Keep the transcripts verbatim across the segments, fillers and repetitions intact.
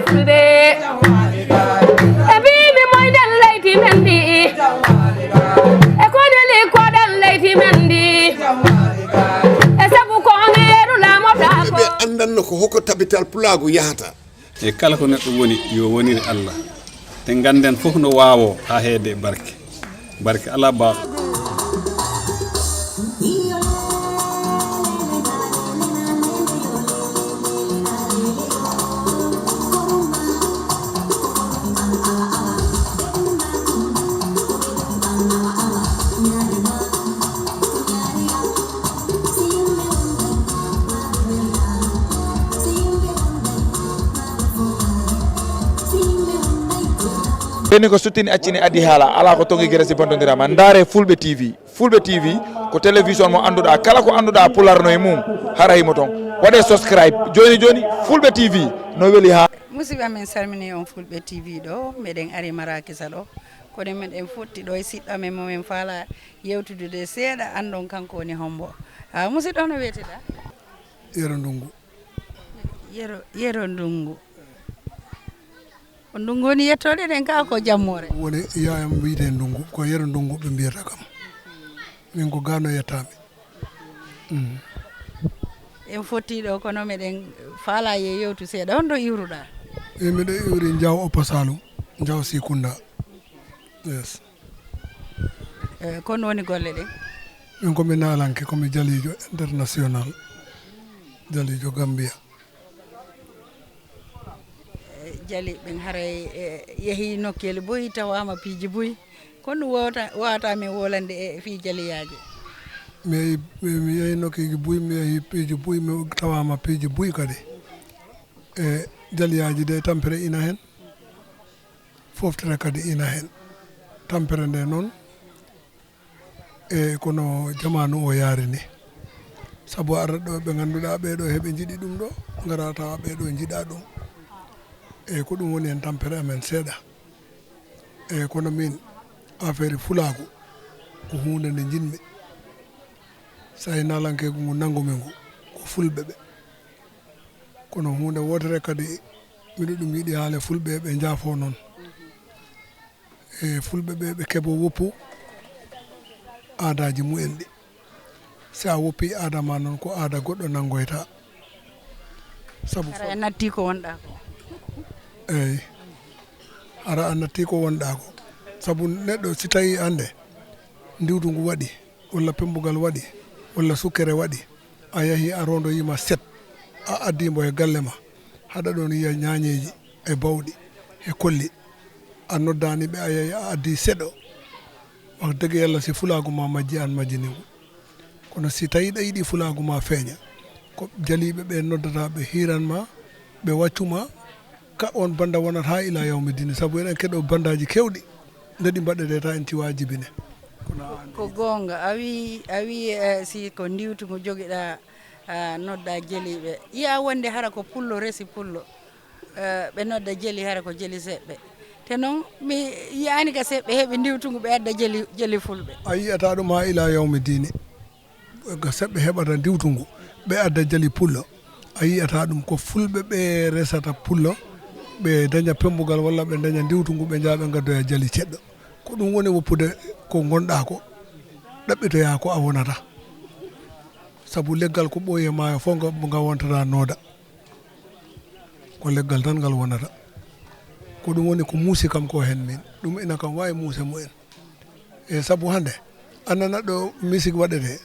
Ɓe e mbiimi moyɗen leydi men ndi, e koni likkoɗen leydi men ndi, e sabu ko on yeru laamoɗa ko. Ɓe anndanno ko hoko tabital pulaagu yahata. E kala ko neɗɗo woni, yo wonire Allah. Te ngannden fof no waawoo haa heede e barke. Barke alaa baawɗo. Ɓeni ko suttini accini adii haala, alaa ko toŋi gere si bontondiraa ma. Ndaare Fulɓe T V. Fulɓe T V ko télévision mo annduɗaa, kala ko annduɗaa Pulaar no e mum, hara himo toon. Waɗee subscribe jooni jooni, Fulɓe T V no weli haa. Musidɓe amen, salmini on Fulɓe T V ɗo, meɗen ari Marakisa ɗo. Kono meɗen fotti ɗo e siɗɗo amen mo men faala yewtudude seeɗa, anndon kanko woni hombo. Ah, musidɗo, hono weteɗaa? Yero Ndungu. Yero, Yero Ndungu. Ko Ndungu woni yettoɗen ka ko jammoore? Woni yaayam wiyetee Ndungu, ko Yero Ndungu ɓe mbiyata kam. Min ko Gano yettaami. Mm. En fotti ɗo, kono meɗen faala yo yewtu seeɗa. Honɗo iwruɗaa? E miɗo iwri Njaw Oppa Saalum, Njaw Sikunda. Yes. Eh, ko honno woni golle ɗen? Min ko mi naalanke, ko mi jaliijo international, jaliijo Gambia. Eh, jali ɓen haray, eh, yehi nokkeeli buy, tawaama piiji buy. Ko honɗum wawta, wawata min wolande e fii jaliyaaji? Mi yehi, mi, mi yehi nokkeeji buy, mi yehi piiji buy, mi tawaama piiji buy kadi. E jaliyaaji de, tampere ina hen, foftere kadi ina hen. Tampere nde noon, e kono jamaanu o yaari ni. Sabu ara ɗo ɓe ngannduɗaa ɓee ɗo heɓe njiɗi ɗum ɗo, ngara tawa ɓee ɗo njiɗa ɗum. E ko ɗum woni hen tampere amen seeɗa. E kono min, affaire fulaagu ko huunde nde njiɗmi. So a naalankeeku ngu nanngumi ngu, ko fulɓe ɓe. Kono huunde wootere kadi, miɗo ɗum yiɗi haale fulɓe ɓe njaafoo noon. E fulɓe ɓe, ɓe keɓoo woppu aadaaji mumen ɗi. Si a woppii aada ma noon, ko aada goɗɗo nanngoyta. Sabu hara a nattii ko wonɗaa ko. Eey. Hara a nattii ko wonɗaa ko. Sabu neɗɗo si tawii hannde ndiwdu ngu waɗi, walla pemmbugal waɗi, walla sukkere waɗi, a yahii a rondoyii ma set, a addii mbo e galle ma, haɗa ɗoon yiya ñaañeeji e bawɗi e kolli, a noddaani ɓe, a yahii a addii seɗɗo, wax dëgg Yàlla, si fulaagu ma majjii, aan majjini ngu. Kono si tawii ɗa yiɗi fulaagu ma feeña, ko jaliiɓe ɓe noddata, ɓe hiiran ma, ɓe waccu ma, ka oon bannda wonata haa ilaa yawmi diini, sabu eɗen keɗoo banndaaji keewɗi, nde ɗi mbaɗetee tan en tiwaa jibine. Kono aan ko goonga, a wii, a wii, eh, si ko ndiwtungu jogiɗaa, a noddaa jeliiɓe. Yiyaa wonde hara ko pullo resi pullo, eh, ɓe nodda jeli hara ko jeli seɓɓe. Te noon, mi yiyaani ka seɓɓe heɓi ndiwtungu ɓe adda jeli, jeli fulɓe. A yiyataa ɗum haa ilaa yawmi diini. Ga seɓɓe heɓata ndiwtungu, ɓe adda jali pullo. A yiyataa ɗum, ko fulɓe ɓe resata pullo, ɓe daña pemmbugal walla ɓe daña ndiwtungu, ɓe njaha ɓe ngaddoya jali ceɗɗo. Ko ɗum woni woppude ko ngonɗaa ko, ɗaɓɓitoyaa ko a wonata. Sabu leggal ko ɓooyi e maayo fof nga, nga wontata nooda. Ko leggal tan ngal wonata. Ko ɗum woni ko muusi kam ko heen min. Ɗum ina kam waawi muuse mumen. E sabu hannde, a nana ɗo misik waɗetee.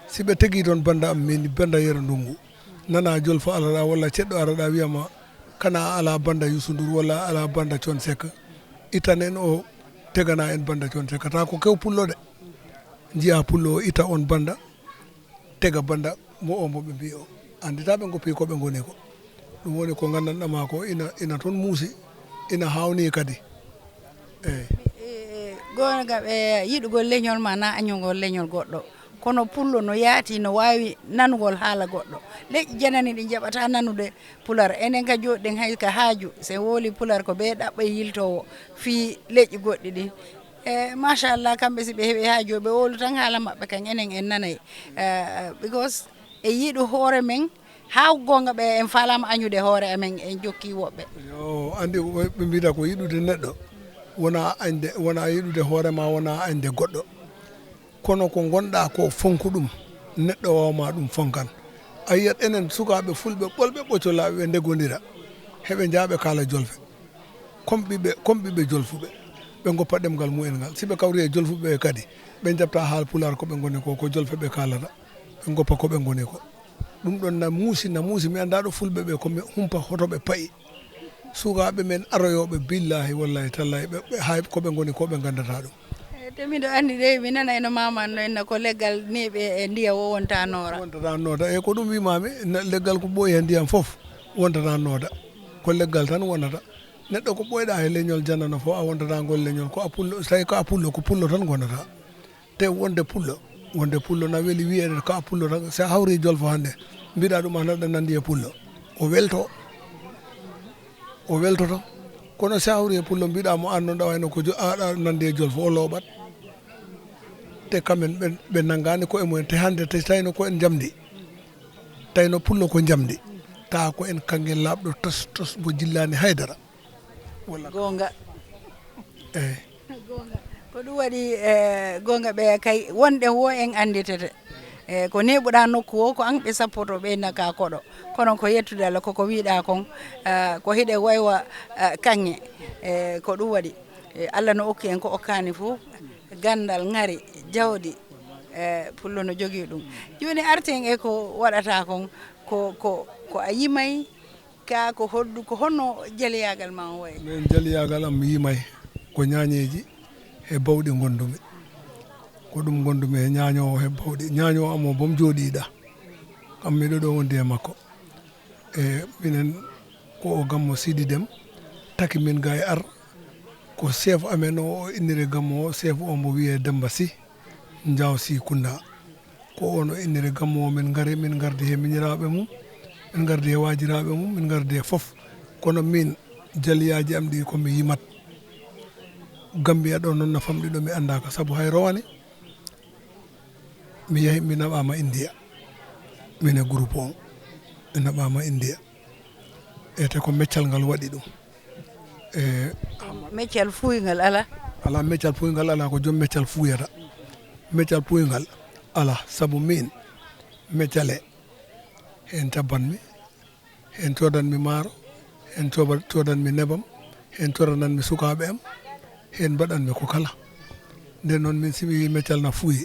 Si ɓe tegii toon bannda am, min bannda Yero Ndungu, nana jolfo araɗa walla ceɗɗo araɗa wiya ma, kana a alaa bannda Youssou Ndour walla a alaa bannda Thione Seck, ittan en o, tegana en bannda Thione Seck. Taa ko kew pullo de. Njiya pullo o itta oon bannda, tega bannda mo o, mo ɓe mbii o. Annditaa ɓe ngoppi ko ɓe ngoni ko. Ɗum woni ko nganndanɗaa ma ko ina, ina toon muusi, ina haawnii kadi. Eey. E, goonga, ɓe yiɗugol leñol ma na añugol leñol goɗɗo. Kono pullo no yaati, no waawi nanugol haala goɗɗo. Leƴƴi janani ɗi njaɓataa nanude pular. Enen ka jooɗiɗen hay ka haaju, so en wooli pular ko ɓe ɗaɓɓa e yiltoowo fii leƴƴi goɗɗi ɗin. E, machallah, kamɓe si ɓe heɓi haaju, ɓe woolu tan haala maɓɓe kan, enen en nanay. E, because e yiɗu hoore men, Haa goonga ɓe en faalaama añude hoore amen, en jokki woɓɓe. Yo, anndi ɓe mbiɗa ko yiɗude neɗɗo, wona añde, wona yiɗude hoore ma, wona añde goɗɗo. Kono ko ngonɗa ko, fonku ɗum, neɗɗo wawma ɗum fonkan. A yiyat enen sukaaɓe fulɓe ɓolɓe ɓocolaaɓe ɓe ndegondira, heɓe njaaɓe kaala jolfe. Comme ɓiɓɓe, comme ɓiɓɓe jolfuɓe, ɓe ngoppa ɗemngal mumen ngal. Si ɓe kawri e jolfuɓe ɓe kadi, ɓe njaɓta haal pulaar ko ɓe ngoni ko, ko jolfe ɓe kaalata, ɓe ngoppa ko ɓe ngoni ko. Ɗum ɗon na muusi, na muusi, mi anndaa ɗo fulɓe ɓe ko mi humpa hoto ɓe payi. Sukaaɓe men aroyooɓe, billaahi, wallaahi, tallaahi, ɓe, ɓe, hay ko ɓe ngoni ko ɓe nganndata ɗum. Eh, te miɗo anndi de, mi nana eno maaman no enna ko leggal neeɓi e ndiya o wonta noora. Wontata nooda, e ko ɗum wimami, ne-, leggal ko ɓooyi e ndiyam fof wontata nooda. Ko leggal tan wonata. Neɗɗo ko ɓooyɗa e leñol janano fof, a wontata ngol leñol, ko a pullo, so tawi ko a pullo, ko pullo tan ngonata. Te wonde pullo, wonde pullo na weli wiyede ko a pullo tan, so a hawri jolfo hannde, mbiɗa ɗum an aɗa nandi e pullo. O welto, o weltoto. Kono so a hawri e pullo, mbiɗa mo an noon ɗa wayno ko jo-, aɗa nandi e jolfo, o looɓat. Te kamen ɓe, ɓe nanngaani koye mumen, te hannde te tawno ko en njamndi, tawno pullo ko njamndi, tawa ko en kanngen laaɓɗo tos, tos mo jillaani haydara. Walla goonga. Eyi. Goonga. Ko ɗum waɗi, eh, goonga ɓe kay, wonɗen wo en annditete. Eh, ko neeɓuɗa nokku o, ko an ɓe sappoto, ɓe naka koɗo. Kono ko yettude Allah, koko wiɗa kon, eh, ko hiɗe waywa, eh, kaŋŋe. Eh, ko ɗum waɗi. Eh, Allah no okki en ko okkaani fof, ganndal, ŋari, jawdi, eh, pullo no jogii ɗum. Jooni arten e ko waɗata kon, ko, ko, ko a yimay, ka ko hoddu, ko honno jaliyagal ma on wayi? Min jaliyagal am yimay, ko ñaañeeji he bawɗi ngondumi. Ko ɗum ngondumi he ñaañoowo he bawɗi. Ñaañoowo am o boom jooɗiiɗa. Kam miɗo ɗo wondi e makko. E minen ko o Gammo Sidi Dem taki min ga e ar. Ko chef amen o, o innire Gammo o, chef o mbo wiyee Demba Sy, Njaw Sy Kunda. Ko on o innire Gammo o, min ngari, min ngardi he miñiraaɓe mum, min ngardi he waajiraaɓe mum, min ngardi he fof. Kono min, jaliyaaji am ɗi ko mi yimat. Gambiya ɗo noon no famɗi ɗo mi anndaaka, sabu hay rowani mi yahi, mi naɓaama Indiya. Min e groupe on, mi naɓaama Indiya. E te ko meccal ngal waɗi ɗum. E meccal fuuyngal ala? Ala meccal fuuyngal ala, ko joom meccal fuuyata. Meccal fuuyngal ala, sabu min, meccale, heen cabbanmi, heen coodanmi maaro, heen cooba-, coodanmi nebam, heen codananmi sukaaɓe am, heen mbaɗanmi ko kala. Nden noon min, si mi yii meccal na fuuyi,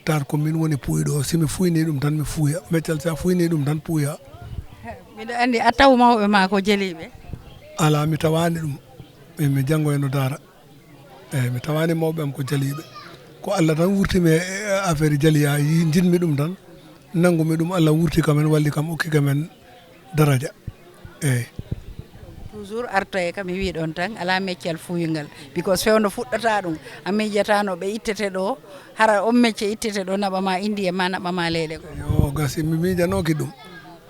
tar ko min woni puuyɗo o. Si mi fuuyni ɗum tan, mi fuuya. Meccal, si a fuuyni ɗum tan, puuya. Miɗo anndi a taw mawɓe ma ko jeliiɓe? Alaa, mi tawaani ɗum. Min mi janngo e no daara. Eeyi, mi tawaani mawɓe am ko jaliiɓe. Ko Allah tan wurti mi e, e affaire jaliya, yi-, njiɗmi ɗum tan. Nanngumi ɗum, Allah wurti kam en, walli kam, okki kam en daraja. Eeyi. Toujours artoye kam, mi wii ɗoon tan, alaa meccal fuuyngal. Because fewndo fuɗɗata ɗum, a miijataano ɓe ittete ɗo, hara on mecce ittete ɗo, naɓa ma Indiya ma, naɓa ma leyɗe goo. Yo, gasi, mi miijanooki ɗum.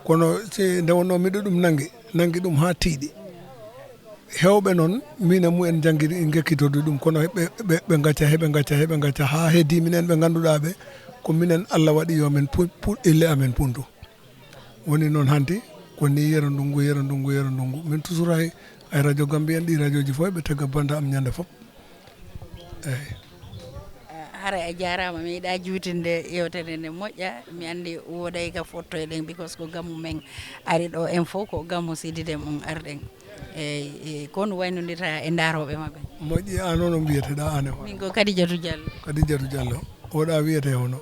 Kono si nde wonnoo miɗo ɗum nanngi, nanngi ɗum haa tiiɗi. Heewɓe noon, min e mumen njanngiri, ngekkitorde ɗum, kono ɓe, ɓe, ɓe ngacca, heɓe ngacca, heɓe ngacca, haa heddii minen ɓe ngannduɗaa ɓe, ko minen Allah waɗi yo min pu-, pu-, ille amen puntu. Woni noon hanti, ko ni yero ndungu, yero ndungu, yero ndungu. Min toujours hay, hay radio Gambie en, ɗi radio ji fof, ɓe tega banda am ñande fof. Eeyi. Ah, hara a jaaraama, mi yiɗaa juutinde yewtere nde moƴƴa. Mi anndi wooday ka fottoyɗen, because ko Gammu men ari ɗo, en fof ko Gammu Sidi Dem on arɗen. Eeyi, e, ko on waynondira e ndaarooɓe maɓɓe? Moƴƴi, aan hono mbiyeteɗaa aan e hoore? Min ko Kadijatu Diallo. Kadijatu Diallo. Oɗa wiyete hono?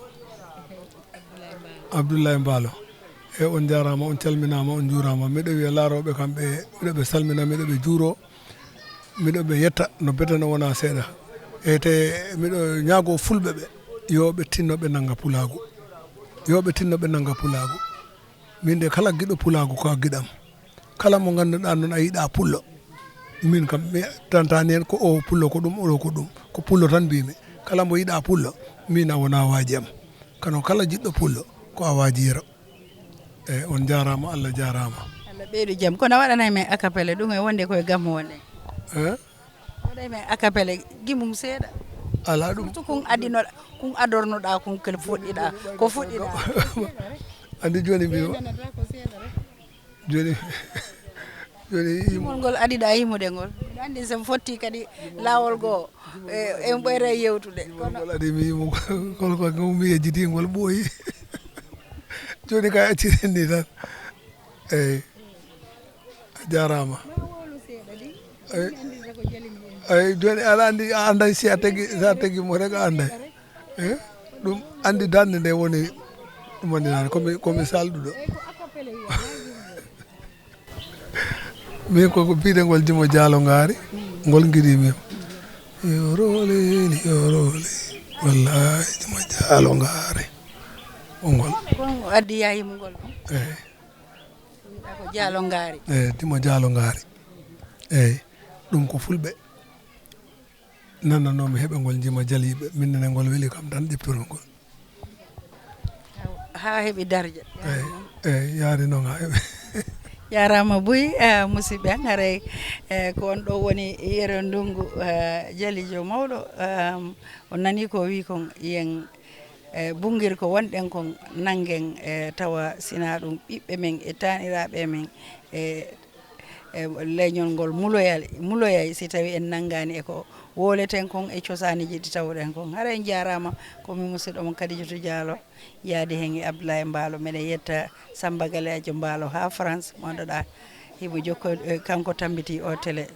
Abdoulaye Mbaalo. E, on njaaraama, on calminaama, on njuuraama. Miɗo wiya laarooɓe kam ɓe, miɗo ɓe salmina, miɗo ɓe juuro, miɗo ɓe yetta no beteno wona seeɗa. E te miɗo ñaago fulɓe ɓe, yo ɓe tinno ɓe nannga pulaagu. Yo ɓe tinno ɓe nannga pulaagu. Min de kala giɗo pulaagu ko a giɗam. Kala mo ngannduɗaa noon a yiɗaa pullo. Min kam mi tantaani heen ko o pullo ko ɗum, oɗo ko ɗum. Ko pullo tan mbiymi. Kala mo yiɗaa pullo, min a wonaa waaji am. Kano kala jiɗɗo pullo, ko a waajiyero. Eeyi, on njaaraama, Allah jaaraama. Allah ɓeydu jam. Kono a waɗanay men a cappella, ɗum e wonde koye Gammu wonɗen. Eh? Waɗay men a cappella, gimum seeɗa. Alaa ɗum. Surtout kun adinoɗa, kun adornoɗa, kun kel fuɗɗiɗa, ko fuɗɗiɗa. Anndi jooni mbiima. Jooni, jooni yimo. Yimol ngol adiɗa yimude ngol. Miɗo anndi so mi fotti kadi laawol goo, e, en ɓeyra yewtude. Yimol ngol adi mi yimo ngol, ko mi yejjiti ngol ɓooyi. Jooni kay acciren ni tan. Eeyi. A jaaraama. Eeyi. Eeyi, jooni aɗa anndi, a annday si a tegi, si a tegi mo rek a annday. Eh? Ɗum anndi dande nde woni ɗum anndi nane. Ko mi, ko mi salɗuɗo. Min ko, ko biɗe ngol Jimo Jaalo Ngaari, ngol ngiɗi min. Yo roole, yo roole. Wallahi, Jimo Jaalo Ngaari. Ko ngol. Ko addi yayi mo ngol. Eh. Ko Jaalo Ngaari. Eh, Jimo Jaalo Ngaari. Eeyi, ɗum ko fulɓe. Nananoomi heɓe ngol njima jaliiɓe, min nene ngol weli kam tan ƴeɓtirmi ngol. Haa heɓi darja. Eeyi, eeyi, yaari noon haa heɓi. Jaaraama buy, eh, musidɓe, haray, eh, ko on ɗo woni Yero Ndungu, eh, Jalijo mawɗo, eh, on nanii ko o wii kon, yen, eh, bunngir ko wonɗen kon, nanngen, eh, tawa sinaa ɗum ɓiɓɓe men e taaniraaɓe men, e e leñol ngol muloyay, muloyay si tawii en nanngaani e ko wooleten kon e cosaaniiji ɗi tawɗen kon. Haray en jaaraama, ko mi musiɗɗo mon Kadijatou Diallo, yaadi heen e Abdoulaye Mbaalo. Miɗen yetta Samba Galeejo Mbaalo haa France, mo annduɗaa himo jokko, eh, kanko tambitii o télé.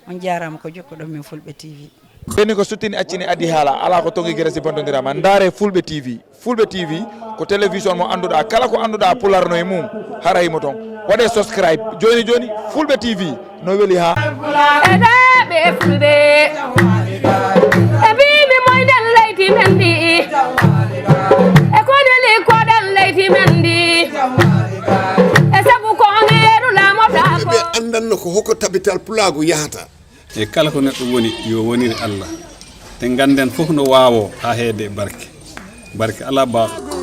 On jaaraama ko jokkuɗon min Fulɓe T V. Ɓeni ko suttini accini adii haala, alaa ko toŋi gere si bontondiraa ma. Ndaare Fulɓe T V. Fulɓe T V ko télévision mo annduɗaa, kala ko annduɗaa Pulaar no e mum, hara himo toon. Waɗee subscribe jooni jooni, Fulɓe T V no weli haa. Eɗe ɓe Fulɓe, e mbiimi moyɗen leydi men ndi, e ko neli koɗen leydi men ndi, e sabu ko on yeru laamotaako. Ɓe anndanno ko hoko tabital Pulaagu yahata. E kala ko neɗɗo woni, yo wonir Allah. Te ngannden fof no waawoo haa heede e barke. Barke alaa baawɗo.